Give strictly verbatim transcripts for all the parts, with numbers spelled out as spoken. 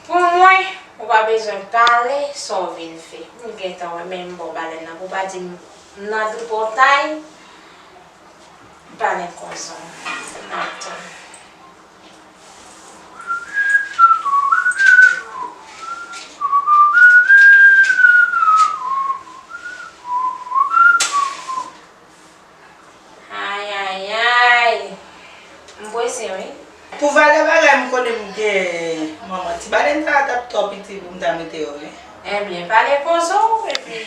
Pou mwen, ou pa bezwen pale sa w vin fè. M gentan wè menm bò balèn nan. Pou w pa di m nan tripotay, m pa nan konsa. M ap tann. Ay, ay, ay. M prese, wi. Pou valè bagay, m konnen m gen manman. Ti balèn sa a t ap twò piti pou m ta mete yo, wi. Ebyen, pale poze w, epi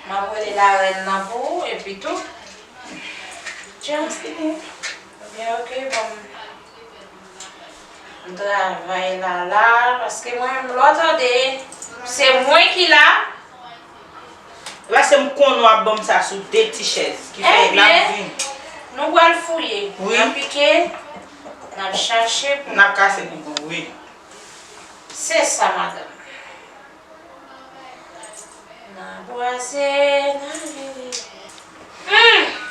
m ap rele larèn nan pou ou, epi tou. Just kidding. Ebyen, oke, bon. M travay la, la, paske mwen menm, lè w tande, se mwen ki la. Paske m konnen w ap ban m sa sou de ti chèz, ki fè l ap vin. Ebyen, nou pral fouye. Wi. N ap pike, n ap chache pou. N ap kase pou bon, wi. Se sa, madanm. N a bwase, n a vire. Hmm!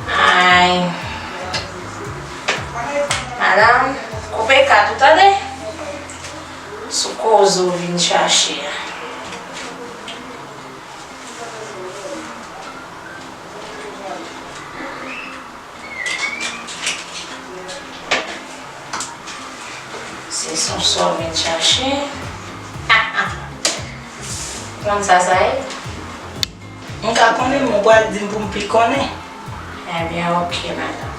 Ay. Madanm, koupe kat ou tande? Sou koze w vin chache a. Se son sa w vin chache. Konn sa sa ye? M ka konnen, men w pral di m pou m pi konnen. Ebyen, oke, madanm.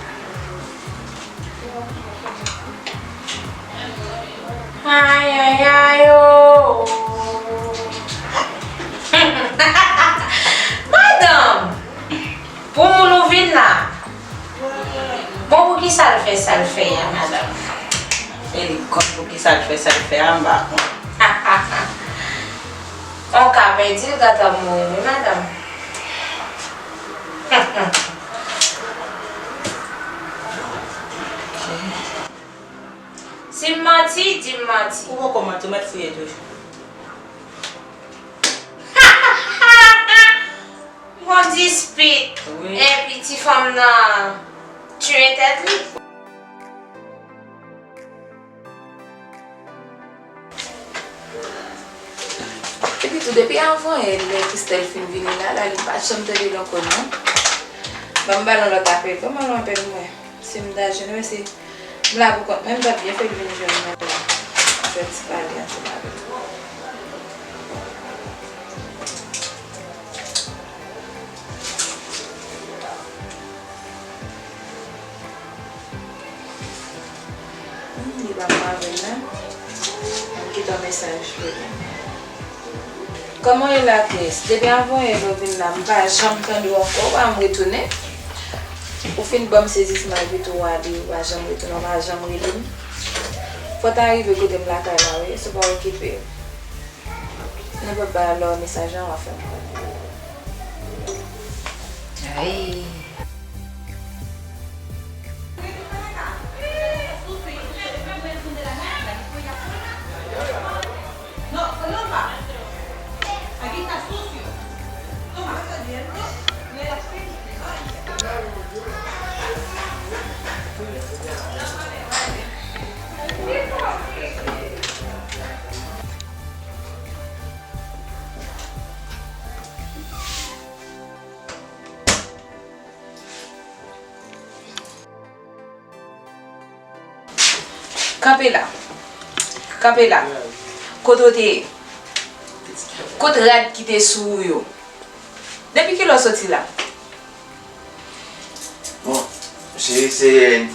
Ay, ay, ay, o. Madanm! Pou moun ou vin la. Bon, poukisa l fè sa l fè a, madanm? E li konn poukisa l fè sa l fè a, m pa konn. On ka pèdi l gentan mouri, wi, madanm. Si m manti, di m manti. Ou poko manti, ou mèt fouye toujou. Gon dispit. Wi. Epi ti fanm nan tiye tèt li. Epi tou, depi avanyè lè Christelle fin vini la, la, li pa janm tande l ankò, non. Ban m ba l yon lòt apèl. Ban m ba l yon apèl, mwen. Si m ta jwenn, mwen se M la pou kont mwen, m t ap byen fè l vin jwenn mwen la. Fè ti pale ansanm avè l. Hmm, li pa pale avè m nan. M kite yon mesaj pou li. Kòman w ye la, Chris? Depi avanyè lè w vin la, m pa janm tande w ankò, w pa janm retounen. Ou fin ban m sezisman epi tou w ale, ou pa janm retounen, ou pa janm rele m. Fò w ta rive kote m lakay la, wi, si w pa okipe. Nenpòt bagay, lè w wè mesaj lan, w a fè m konnen. Ay. Kanpe la. Kanpe la. Kote w te ye? Kot rad ki te sou ou yo? Depi kilè w soti la? Bon, cheri, se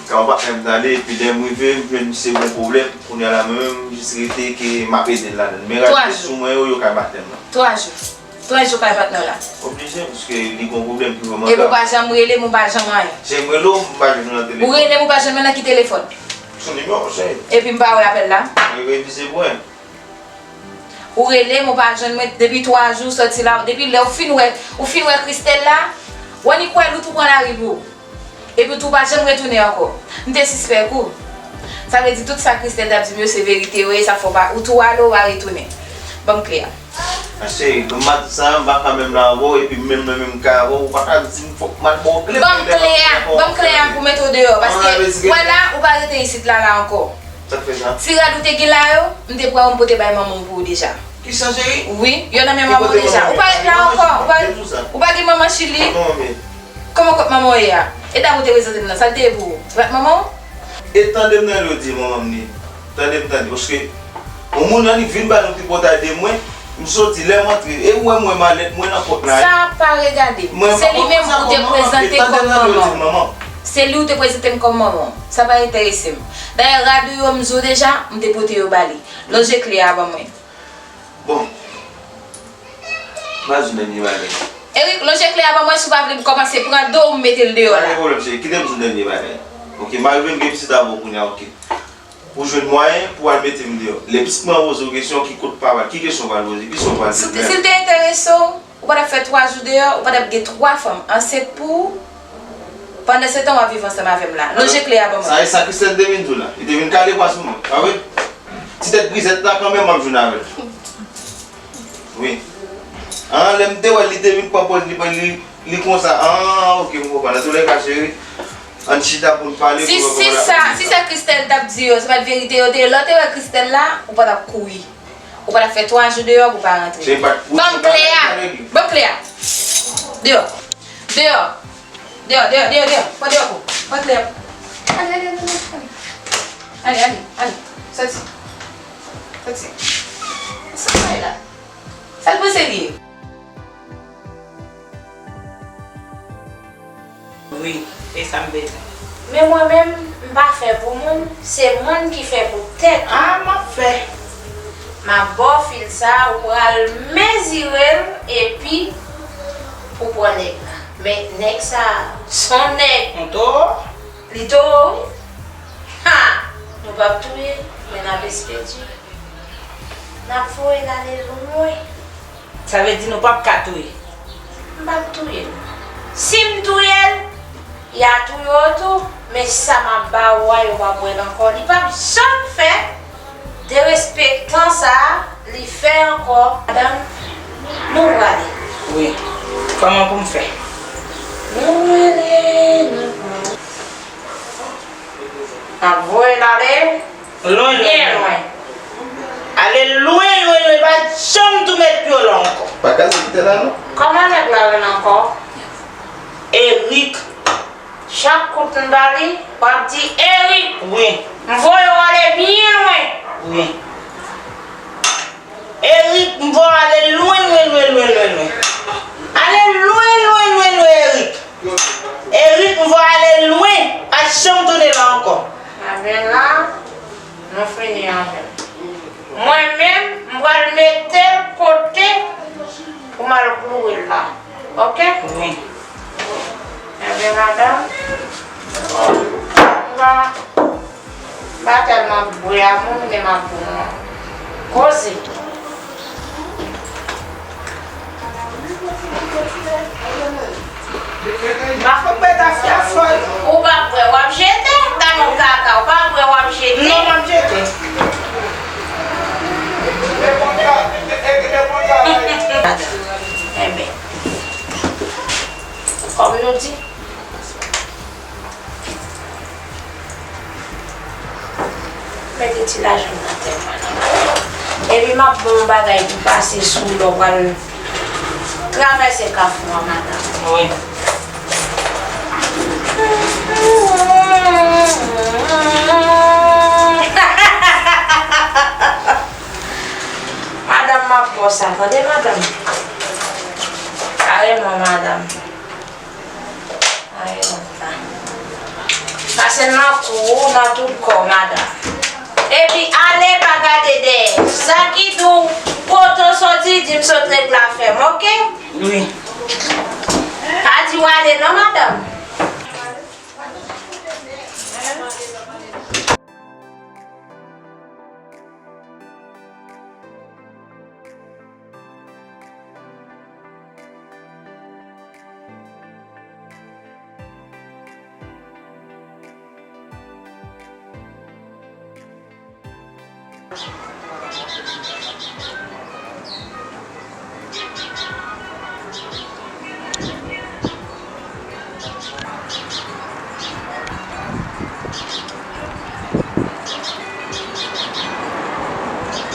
ka yon patnè m t ale, epi lè m rive, m jwenn misye gon pwoblèm. Kounye a la, mwen menm, m jis rete ke m ap ede l ladan l. Men rad ki sou mwen yo, yo kay patnè m nan. Twa jou. Twa jou kay patnè w la. Oblije, paske li gon pwoblèm ki vrèman grav. Epi w pa janm rele m, ou pa janm anyen. Cheri, m rele w, m pa jwenn ou nan telefòn. Ou rele m, ou pa jwenn mwen nan ki telefòn? Sou nimewo w, cheri. Epi m pa wè apèl la? Revize pou mwen. Ou rele m, ou pa jwenn mwen depi twa jou, sòti la, depi lè ou fin wè, ou fin wè Christelle la, w annik wè l, ou tou pran lari pou ou. Epi w tou pa janm retounen ankò. M te sispèk ou. Sa vle di tout sa Christelle t ap di m yo se verite yo ye, sa fè w pa, ou tou ale, ou pa retounen. Ban m kle a. A cheri, m pa di sa, m pa ka menm la avè w, epi menm nan menm kay avè w, ou pa ka di m fòk m al ba w kle. Ban m kle a, ban m kle a pou mete w deyò, paske, wè la, ou pa rete isit la, la ankò. Sa k fè sa? Ti rad ou te gen la yo, m te pran yo, m pote bay manman w pou ou deja. Kisa, cheri? Wi, yo nan men manman w deja. Ou pa ret la ankò. Ou pa, ou pa gen manman Chili? Manman men. Kòman kot manman w ye a? E dam ou te prezante m nan, sa l te ye pou ou? Rad manman w? E tande m nan lè w di manman m li. Tande m, tande. Paske yon moun annik vin ba nou tripotay de mwen. M soti, lè m antre, e ou wè mwen malèt, mwen nan pòt la. Sa pa regade m. Se li menm ou te prezante kòm manman w. Se li ou te prezante m kòm manman w. Sa pa enterese m. Dayè, rad ou yo, m di w deja, m te pote yo ba li. Lonje kle a ban mwen. Bon. M al di w dènye bagay. Eric, lonje kle a ban mwen, si w pa vle m kòmanse pran do w, m mete l deyò la. Pa gen pwoblèm, cheri. Kite m di w dènye bagay. Oke, m al rive, m gen pitit avè w kounye a, oke. Pou jwenn mwayen pou al mete m deyò. Lè pitit mwen an poze w kesyon, ki kot pa pral, ki kesyon w pral poze, ki sa w pral di? Si w te, si l te enterese w, ou pa t ap fè twa jou deyò, ou pa t ap gen twa fanm ansent pou ou. Pandansetan, w ap viv ansanm avè m la. Lonje kle a ban mwen. Sa e sa Christelle te vin di w la. Li te vin kale kwa sou mwen. Pa vre? Ti tèt grizèt la kanmenm, m ap jwenn avè l. Wi. An, lè m te wè l, li te vin pran pòz li, li, li konsa. An, oke, m konprann. Antoulèka, cheri, ann chita pou n pale. Si, si sa, si sa Christelle t ap di yo, se pa t verite yo te ye, lè w te wè Christelle la, ou pa t ap kouri. Ou pa t ap fè twa jou deyò pou w pa rantre. Ban m kle a! Ban m kle a! Deyò! Deyò! Deyò, deyò, deyò, deyò! Pran deyò pou ou! Pran kle a! Ale, ale, ale, ale! Ale, ale, ale! Soti! Soti! Sa w fè la? Sa l panse li ye? Wi, e sa m bezwen. Men mwen menm, m pa fè pou moun, se moun ki fè pou tèt ou. A, m ap fè. M ap ba w fil sa, ou pral mezire l, epi ou pran nèg la. Men nèg sa, s on nèg. On towo? Li towo, wi. Ha! Nou p ap touye, men n ap espedye. N ap voye l ale lwen. Sa vle di nou p ap ka touye? M p ap touye l. Si m touye l, y a touye w tou, men sa m ap ba ou a, yo p ap wè l ankò. Li p ap janm fè derespektan sa a, li fè ankò. Madanm, nou prale. Wi. Kòman pou m fè? Nou prale, nou prale. N ap voye l ale. Lwen, lwen, byen lwen. Ale lwen, lwen, lwen, pa janm tou met pye w la ankò. Pa ka kite la, non. Kòman nèg la rele ankò? Erik. Chak kout m ba li, w ap di Erik. Wi. M voye w ale byen lwen. Wi. Erik, m voye w ale lwen, lwen, lwen, lwen, lwen, lwen. Ale lwen, lwen, lwen, lwen, Erik. Erik, m voye w ale lwen. Pa janm tounen la ankò. Enben la, nou fini avè l. Mwen menm, m pral mete l kote pou m al kloure l la. Oke? Wi. Enben, madanm, m pa, m pa tèlman bwè a moun, men m ap bon koze. M pa konn mwen tafya fòy. Ou pa bwè, w ap jete. Talon kaka, ou pa bwè, w ap jete. Non, m ap jete. Enben. Kòm nou di, mete ti lajan nan tèt mwen. Epi m ap bon yon bagay pou pase sou lè w pral travèse kafou a, madanm. Wi. Tande, madanm. Kareman, madanm. Kareman, sa. Sa se nan kou, nan tout kò, madanm. Epi ale, pa gade dèyè. Sa ki di w kote w soti, di m sot rèk la fèm, oke? Wi. Pa di w ale non, madanm.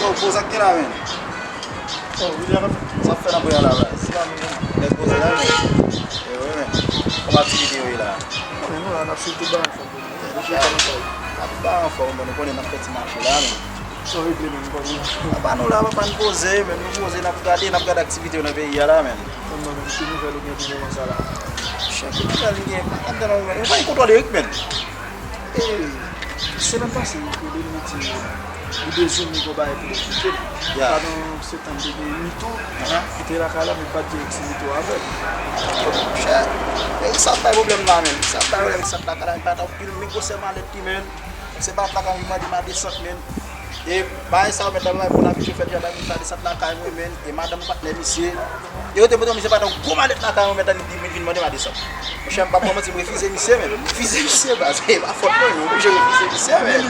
Yo, poze ak gen la, men. Sa ap fè nan bwen an la, baz? Nèg poze la, men. E wi, men. Kòman aktivite yo ye la? Men nou la, n ap swiv tout bagay. Ap ba anfòm, bon, nou konnen n ap fè ti mache la, men. Sa w regle, men, nou pa pou. Apa nou la, papa, n poze, men nou poze, n ap gade, n ap gade aktivite yo nan peyi a la, men. Kòman, men, ki nouvèl ou gen pou moman sa la? Chè, ki nouvèl m gen? Pa t nan nouvèl. Yo pa gen kontwòl Erik, men. E, semèn pase, li rele m, li di li bezwen m, li gon bagay pou li eksplike m. Ya. Pandan se tan m te gen Mito, ki te lakay la, men m pa t gen Erik, se Mito avè l. Chè, e sa ap bay pwoblèm la, men. Sa ap bay pwoblèm, sa ap lakay la, men pa t anpil, men gwosè malèt li, men. Se pa t lakay mwen mande m a desant, men. E bagay sa yo, mèt la, mwen abitye fè deja, mwen pa desant lakay mwen, men. E madanm patnè misye. E yo te montre misye pa t yon gwo malèt lakay mwen, mèt la, li vin, vin mande m a desant. Monchè, m p ap ba w manti, m refize misye, men. M refize misye, baz. E pa fòt mwen, m oblije refize misye, men.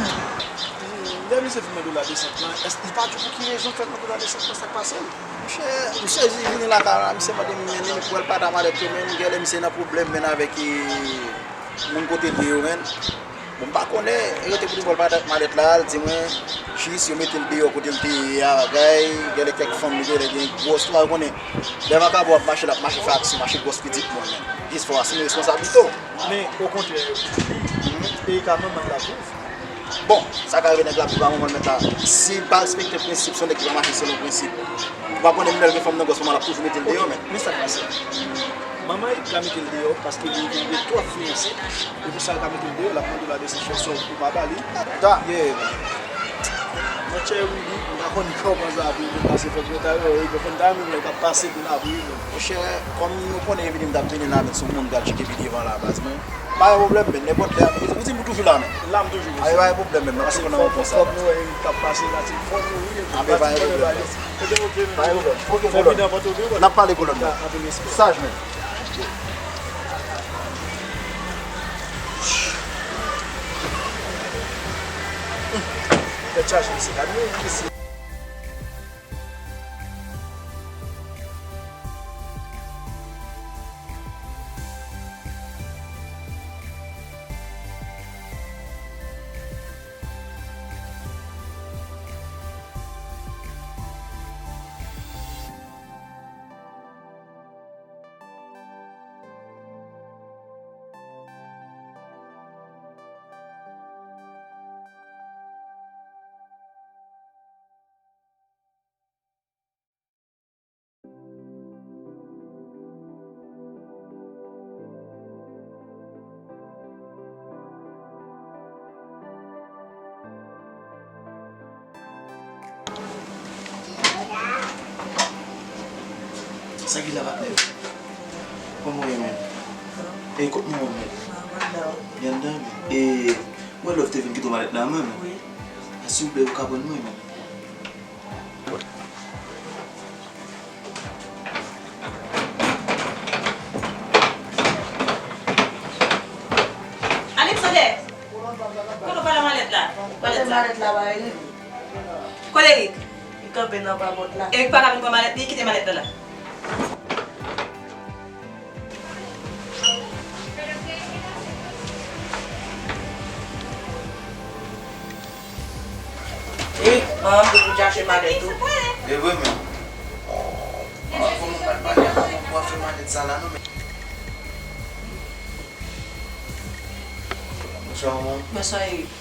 Lè misye vin mande w la desant lan, èske li pa di w pou ki rezon fè l mande w la desant lan, sa k pase l? Monchè, m sezi, vini lakay la, misye mande m, men, li wè l pa t a malèt yo, men, genlè misye nan pwoblèm, men, avèk, e, moun kote l ye yo, men. Bon, m pa konnen, e rete pou li pran malèt, malèt la, al di mwen, jis yo mete l deyò kote l te ye a, bagay, genlè kèk fanm li genlè gen gwòs, ou pa konnen. Lè vakabon ap mache, l ap mache fè aksyon, mache gwòs pitit moun, men. Jis fò w asime responsablite w. Men, okontrè, li, e ka manman l la tou. Bon, sa ka rive nèg la pi pa manman l mèt la. Si l pa respekte prensip, se yon nèg ki pa mache selon prensip. Ou pa konnen, menm lè l gen fanm nan gwòs manman l ap toujou mete l deyò, men. Men sa k pase? Manman Erik ka mete l deyò paske li gen de twòp fiyanse. E pou sa l ka mete l deyò, l ap mande w la desant, fè sa w pa ba li. Da. Yeah. Monchè, wi, wi, m pa konn kòman sa ap rive pase, fòk mwen ta wè, e fòk mwen ta renmen wè l k ap pase pou l ap rive. Monchè, kòm nou konnen epi m t ap vini la, men se yon moun m pral tcheke pi devan la, baz, men. Pa gen pwoblèm, men, nenpòt lè, ou di m ou toujou la, men. La, m toujou la. Ay, pa gen pwoblèm, men, m ap toujou nan yon konsa. Fòk nou wè, e, k ap pase la, ti fòk nou rive. Anben, pa gen pwoblèm. Ebyen, oke, men. Pa gen pwoblèm. Oke, kolòn. N ap pale, kolòn. Anpil respè. Saj, men. Tèt chaje, mesye, gade mesye. Sa ki la, patnè? Kòman w ye, men? E kot manman w, men? Li anndan, men. E, mwen, Love te vin kite w malèt la, men. Wi. Silvouplè, ou ka pran mwen, men. Alexander! Kote w pral ak malèt la? Malèt la. Malèt la, ba Eric. Kote Eric? Li kanpe nan pòt la. Eric pa ka vin pran malèt li, kite malèt la la. Wi, manman m te pou chache malèt tou. E vre menm. Oh, manman, kòman w pral pale ak manman pou afè malèt sa la non, men. Bonswa, manman. Bonswa, Eric.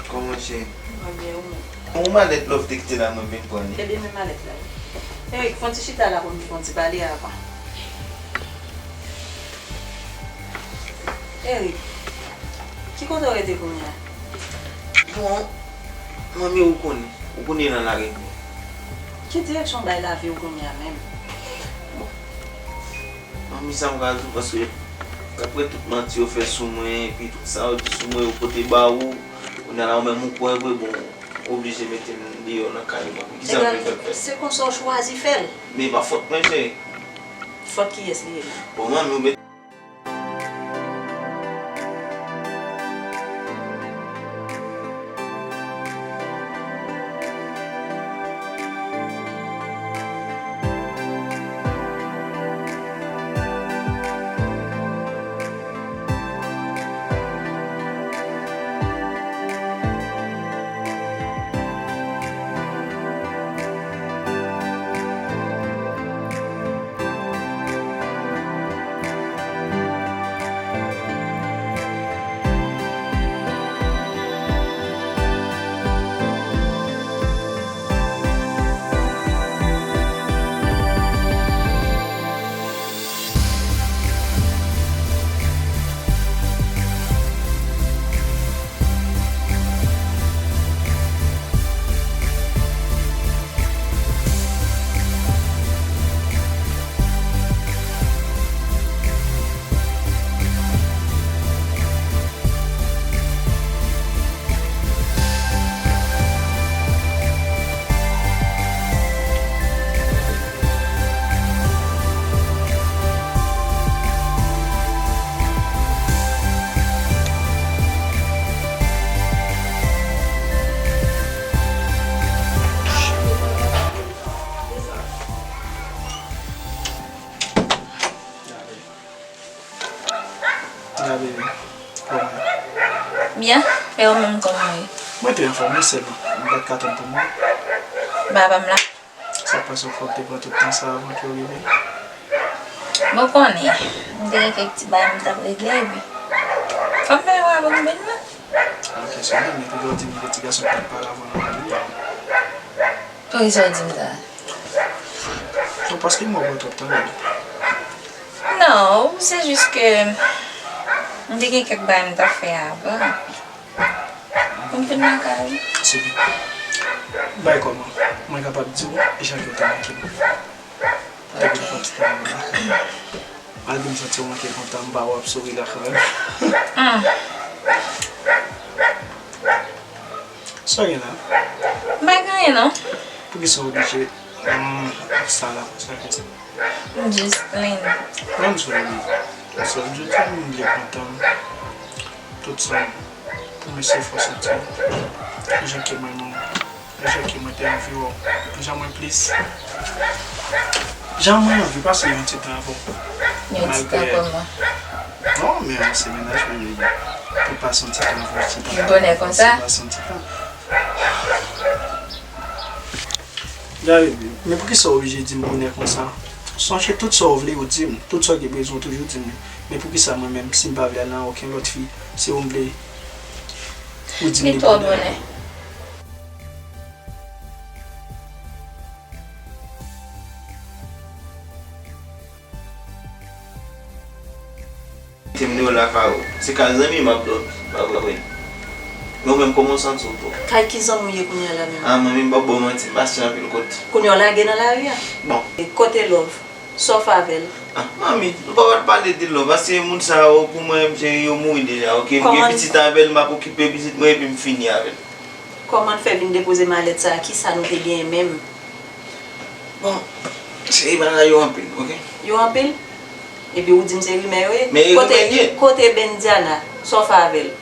Kòman w ye? Mwen byen, ou menm? Yon malèt Love te kite la, mwen vin pran li. Ebyen, men malèt la. Eric, fè yon ti chita la pou n fè yon ti pale avan. Eric, ki kote w rete kounye a? Bon, manmi, ou konnen, ou konnen nan lari m ye. Ki direksyon w bay lavi w kounye a menm? Bon, manmi, sa m ka di w, paske daprè tout manti yo fè sou mwen, epi tout sa yo di sou mwen, yo pote ba ou, kounye a la, ou menm ou kwè vre, bon, ou oblije mete m deyò nan kay ou, manmi. Ki sa m vle fè? Se konsa w chwazi fè l. Men e pa fòt mwen, cheri. Fòt kiyès li ye menm? Bon, manmi, ou mete Gade, kòman? Byen, e ou menm kòman w ye? Mwen te anfòm wi, sèlman m pa t ka tann pou mwen. Papa m la? Sa k pase, ou kwè w te pran tout tan sa avan ke w rive? Bon, ou konnen, m te gen kèk ti bagay m t ap regle, epi fò m fè yo avan m vin la. Ok, so, men, men, epi lè w di m ke ti gason ki t ap pale avè w nan lari a. Poukisa w di m sa? Non, paske m wè w pran twòp tan, bebe. Non, se jis ke m te gen kèk bagay m t ap fè avan. Pou m vin lakay ou. Sepi, bay kòman mwen kapab di w jan ke w te manke m. Depi l fè ti tan mwen lakay ou. Malgre m santi w manke kontan, m pa wè w ap souri la kanmenm. Sa w gen la? M pa gen anyen non. Poukisa w oblije ap sa la konsa konsa? M jis plenn. Mwen m sou li. Paske m jodi a m vle kontan tout sa pou mesye fò santi jan ke mwen menm, jan ke mwen te anvi wè w, jan mwen plis, jan mwen anvi pase yon ti tan avè w. Yon ti tan kòman? Non, men se mennaj mwen li ye. Pou pase yon ti tan avè w, ti tan. Bonè konsa? Pase yon ti tan. Gade, men poukisa w oblije di m bonè konsa? Sonje tout sa w vle, ou di m. Tout sa w gen bezwen, ou toujou di m li. Men poukisa mwen menm, si m pa vle al nan okenn lòt fi, se ou m vle, ou di m li bonè? Te m deyò lakay ou. Se kay zanmi m ap dòmi, pa vre? Men ou menm, kòman w santi w tou? Kay ki zanmi w ye kounye a la menm? Ah, manmi, m p ap ba w manti, m pase anpil kote. Kounye a w lage nan lari a? Bon. E kote Love? Sa w fè avè l? Ah, manmi, nou pa pral pale de Love, paske moun sa yo, pou mwen, cheri, yo mouri deja, oke? M gen pitit avè l, m ap okipe pitit mwen, epi m fini avè l. Kòman l fè vin depoze malèt sa a? Kisa nou te genyen menm? Bon, cheri, bagay yo anpil, oke? Yo anpil? Epi ou di m se rimè yo ye? Men e rimè l ye. Kote, kote Bendiana? Sa w fè avè l?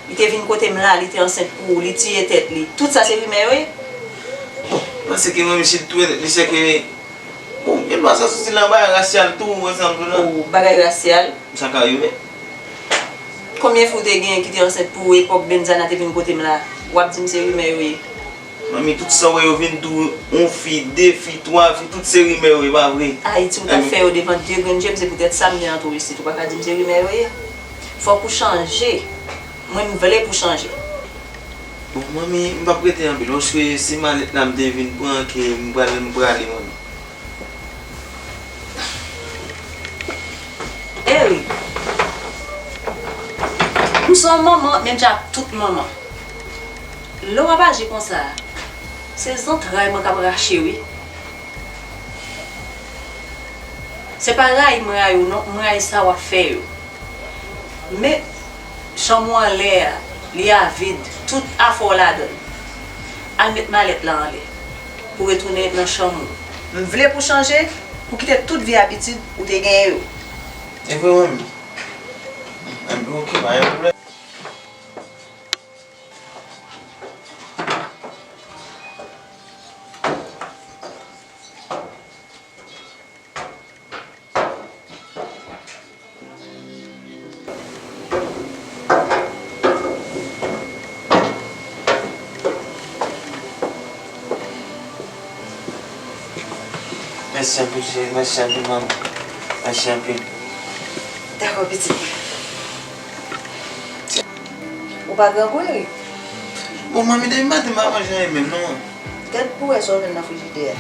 Li te vin kote m la, li te ansent pou ou, li tiye tèt li. Tout sa se rimè yo ye? Bon, m panse ke manmi, si l touye tèt li, se ke, bon, gen dwa sa soti nan bagay rasyal tou, ou wè sa m di w la. Oh, bagay rasyal? Sa ka rive. Konbyen fi w te genyen ki te ansent pou ou epòk Bendiana te vin kote m la? W ap di m se rimè yo ye. Manmi, tout sa w wè yo vin tou, yon fi, de fi, twa fi, tout se rimè yo ye, pa vre? Ayiti, ou t ap fè yo devan de grenn je m, se poutèt sa m te antre w isit. Ou pa ka di m se rimè yo ye. Fòk ou chanje. Mwen, m vle pou w chanje. Bon, manmi, m p ap rete anpil, paske se malèt la m te vin pran ke m pral, m prale, manmi. M se yon manman, menm jan ak tout manman. Lè w ap aji konsa, se zantray mwen k ap rache, wi. Se pa rayi m rayi w non, m rayi sa w ap fè yo. Men, chanm ou anlè a, li avid, tout afè w ladan l. Al met malèt la anlè, pou w retounen nan chanm ou. M vle pou w chanje, pou w kite tout vye abitid ou te genyen yo. E vre, wi, m. Enben, oke, pa gen pwoblèm. Mèsi anpil, cheri. Mèsi anpil, manmi. Mèsi anpil. Dakò, pitit mwen. Ou pa grangou, Eric? Bon, manmi, depi maten m pa manje anyen menm, non. Gad pou wè sa w jwenn nan frijidè a.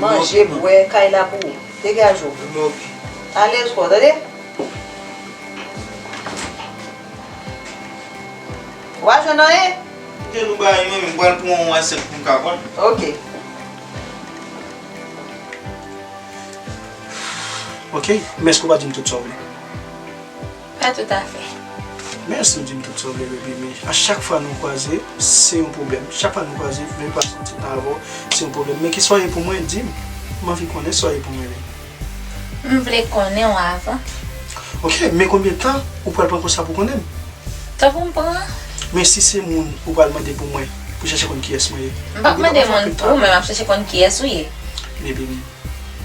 Manje, bwè, kay la pou ou. Degaje w. Alèz kò w, tande? Ou pa jwenn anyen? Kite nou bay mwen, men m pral pran yon asyèt pou m ka pran. Ok. Ok, men èske w pa di m tout sa w vle? Pa toutafè. Mèsi w di m tout sa w vle, baby, men a chak fwa nou kwaze, se yon pwoblèm. Chak fwa nou kwaze, menm pa santi tan avè w, se yon pwoblèm. Men kisa w ye pou mwen, di m. M anvi konnen sa w ye pou mwen, baby. M vle konnen w avan. Ok, men konbyen tan ou pral pran konsa pou konnen m? Tankou m pran. Men si se moun ou pral mande pou mwen, pou chèche konn kiyès mwen ye. M p ap mande moun pou ou, men m ap chèche konn kiyès ou ye. Men baby,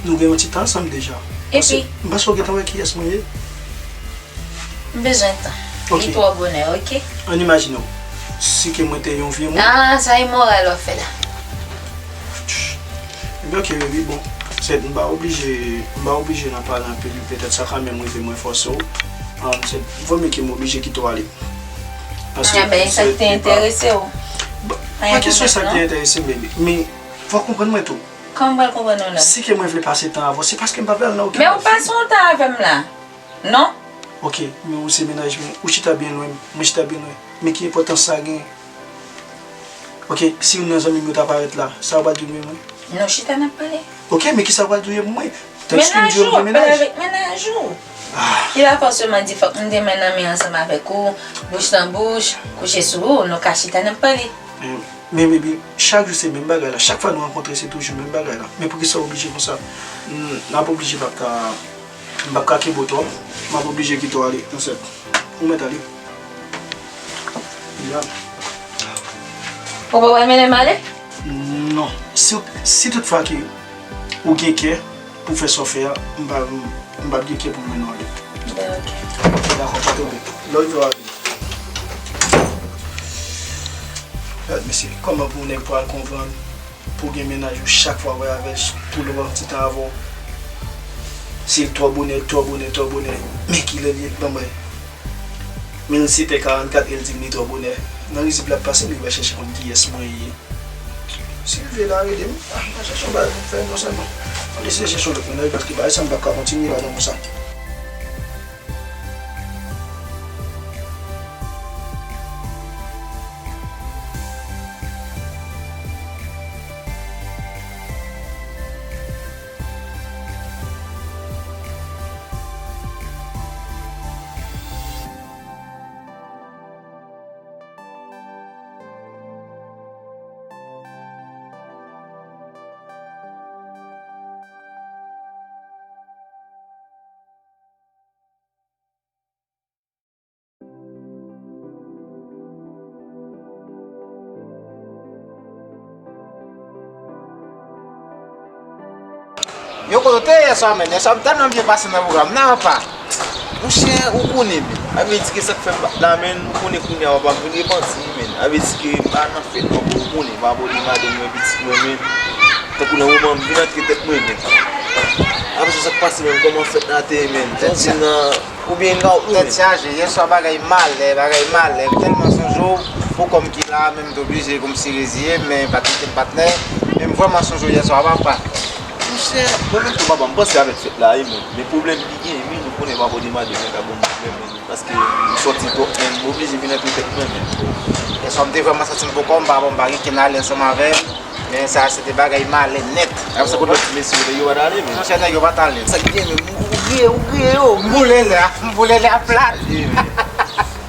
nou gen yon ti tan ansanm deja. Epi? M panse w gentan wè kiyès mwen ye. M bezwen tan. Ok. Li twò bonè, ok? Ann imajine w, si ke mwen te yon vye moun. Ah, sa imoral w ap fè la. Ebyen, ok, baby, bon. Sèt, m pa oblije, m pa oblije nan pale anpil, petèt sa ka menm rive mwen fòse w. Um, sèt, vòmye ke m oblije kite w ale. Paske, ah, ben, sa ki te enterese w. Bon, pa kesyon sa ki te enterese m, baby. Men, fò w konprann mwen tou. Kòman m pral konprann ou la? Si ke mwen vle pase tan avè w, se paske m pa vle al nan okenn lòt fi. Men ou pase yon tan avè m la. Non? Ok, men ou se mennaj mwen, ou chita byen lwen m, mwen chita byen lwen. Men ki enpòtans sa gen? Ok, si youn nan zanmi m yo ta parèt la, sa w pral di mwen? Nou chita n ap pale. Ok, men kisa w pral di pou mwen? Tandiske m di w m gen mennaj. Mennaj ou, pale avèk mennaj ou. Ah. Ki la fòseman di fòk m te mennen men ansanm avèk ou, bouch nan bouch, kouche sou ou, nou ka chita n ap pale. Men, men baby, chak jou se menm bagay la. Chak fwa nou rankontre, se toujou menm bagay la. Men poukisa w oblije konsa? N, n ap oblije p ap ka, m p ap ka kenbe w twòp. M ap oblije kite w ale, answèt. Ou mèt ale. Ya. Ou pa pral mennen m ale? Non. Si, si toutfwa ke ou gen kè, pou fè sa w fè a, m pa, m p ap gen kè pou m mennen w ale. Ben, ok. Dakò, pa twòp. Lè w rive w ale. Gad, mesye, kòman pou yon nèg pral konprann pou gen mennaj ou chak fwa w wè avè l, pou l wè yon ti tan avè w? Se twò bonè, twò bonè, twò bonè. Men kilè l ye, ban m wè. Men sèt è karannkat e l di m li twò bonè. Nan rizib l ap pase, men li va chèche konn kiyès mwen ye. Si l vle la, rele m. Ah, m pa chèche yon bagay pou m fè non sèlman. Ann eseye chèche yon lòt mennaj paske bagay sa m p ap ka kontinye ladan konsa. Yo, kote w te yèswa, menn? Yèswa, m tèlman byen pase nan pwogram nan, apa. Monchè, ou konnen, menn. Sa vle di ke sa k fè m pa t la, menn, ou konnen kounye a, papa m vin repanti, menn. Sa vle di ke m pa nan fèt ankò, ou konnen, m abòne madanm mwen, pitit mwen, menn. Tankou nan moman m vin antre tèt mwen, menn. Apre sa, sa k pase, menn, kòman fèt la te ye, menn? Tèt chaje. Oubyen n ka out nou menm. Tèt chaje. Yèswa bagay malè, bagay malè. M tèlman sonje w, pou kòm ki la, men m te oblije kòmsi reziye m, men pa t kite m patnè. Men m vrèman sonje w yèswa, papa. Monchè, mwen menm tou, papa, m panse avèk fèt la, wi, men, men pwoblèm ki genyen, wi, nou konnen papa de madanm nan ka ban m pwoblèm, men nou Paske m sòti twòp, men m oblije vin antre tèt mwen, men. Yèswa m te vrèman santi m poko, m pa bon, m pa gen kenn ale ansanm avè l. Men sa se te bagay malè nèt. Apre sa, kote lòt ti mesye yo, yo pa t ale, men. Monchè, nèg yo pa t ale. Sa k gen, men, ou griye, ou griye yo. M boule lè a, m boule lè a plat. Sa ye, men.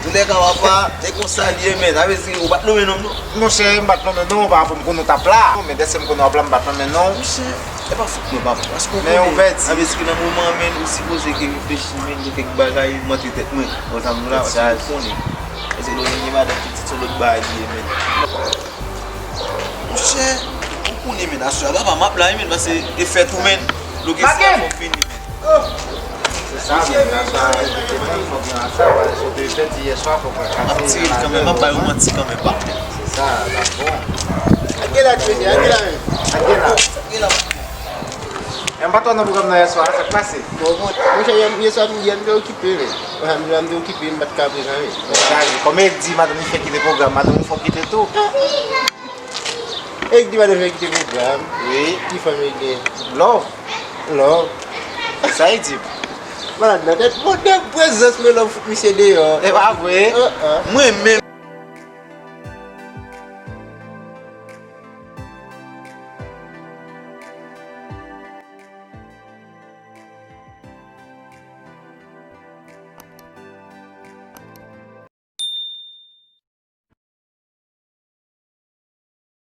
Toulèka, papa, se konsa li ye, men. Sa vle di ou pa t nonmen nonm, non? Monchè, m pa t nonmen non, pa rapò m konnen w t ap la. Men dèske m konnen w ap la, m pa t nonmen non. Monchè, e pa fòt mwen, papa. Paske w konnen, sa vle di nan moman an, men, ou sipoze ke reflechi, men, gen kèk bagay, m antre tèt mwen. Bon, sa m di w la, paske ou konnen. Paske lè w gen madanm pitit, se yon lòt bagay li ye, men. Monchè, ou konnen, men, aswè a, papa, m ap la, wi, men, paske e fèt ou, men. Loke si a fò fini, men. Se sa, men, aswè a, se te mwen, fòk mwen ap sa, paske sa te fèt yèswa, fòk mwen kase. M ap tire l kanmenm, m ap ba yo manti kanmenm, papa. Se sa, la bon. Ak gen la, mesye, ak gen la, men. Ak gen la. Ak gen la. E m pa t wè w nan pwogram nan yèswa, sa k pase? Bon, bon, monchè, yè, yèswa, yè m te okipe, men. Monchè, m te okipe, m pa t ka prezan, men. Sa, kòm Eric di, madanm li fè kite pwogram, madanm ou fè w kite tou. Eric di madanm fè kite pwogram. Wi. Ki fanm Eric gen? Love. Love. Sa e di? Malad nan tèt. Bon, de prezans mwen, Love fout misye deyò. E pa vre? An, an. Mwen menm.